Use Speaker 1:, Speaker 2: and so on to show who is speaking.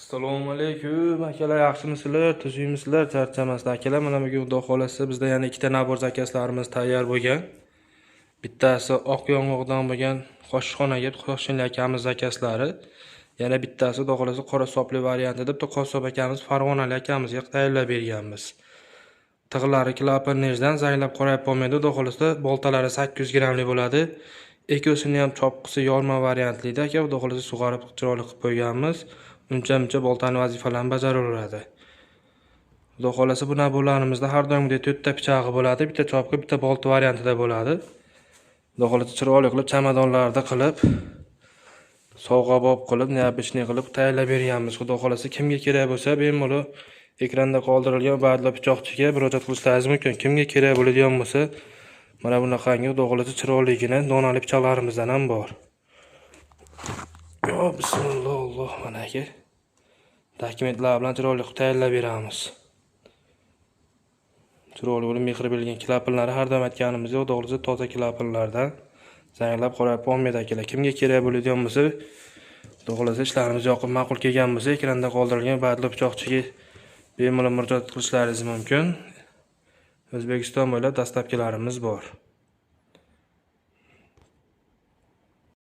Speaker 1: Assalomu alaykum akalar, yaxshimisizlar, tuzukmisizlar, charchamasdan akalar. Mana bugun xudo xolasa bizda yana ikkita набор zakazlarimiz tayyor bo'lgan. Bittasi oq yong'oqdan bo'lgan qoshixonaga Qoshinli akamiz zakazlari. Yana bittasi xudo xolasa qora sopli variantida bitta qassob akamiz Farg'onali akamizga tayyorlab berganmiz. Tig'lari klapanejdan zanglab qorayib qolmaydi. Xudo xolasa boltalari 800 grammli bo'ladi. Ikkovsini ham chopqisi yorma variantlida aka, xudo xolasa sug'arib chiroyli qilib qo'yganmiz. Uncha-muncha boltani vazifalarini bajaraveradi. Xudo xolasa bu набор larimizda har doimgidek 4 ta pichog'i bo'ladi, bitta chopqi, bitta bolta variantida bo'ladi. Xudo xolasa chiroyli qilib chamadonlarda qilib, sovg'abob qilib, необычный qilib tayyorlab berganmiz. Xudo xolasa kimga kerak bo'lsa, bemalol ekranda qoldirilgan Ubaydulla pichoqchiga murojaat qilishlaringiz mumkin. Kimga kerak bo'ladigan bo'lsa, mana bunaqangi xudo xolasa chiroyligina donali pichoqlarimizdan ham bor. Yo, bismillah, Alloh, mana aka. Dokumentlar bilan chiroyli qilib tayyorlab beramiz. Chiroyli bo'lib mehr berilgan klapanlari, har doim aytganimizdek, xudo xolasa toza klapanlardan, zanglab qorayib qolmaydi akalar. Kimga kerak bo'ladigan bo'lsa, xudo xolasa ishlarimiz yoqib ma'qul kelgan bo'lsa, ekranda qoldirilgan Ubaydulla pichoqchiga bemalol murojaat qilishlaringiz mumkin. O'zbekiston bo'ylab доставка larimiz bor.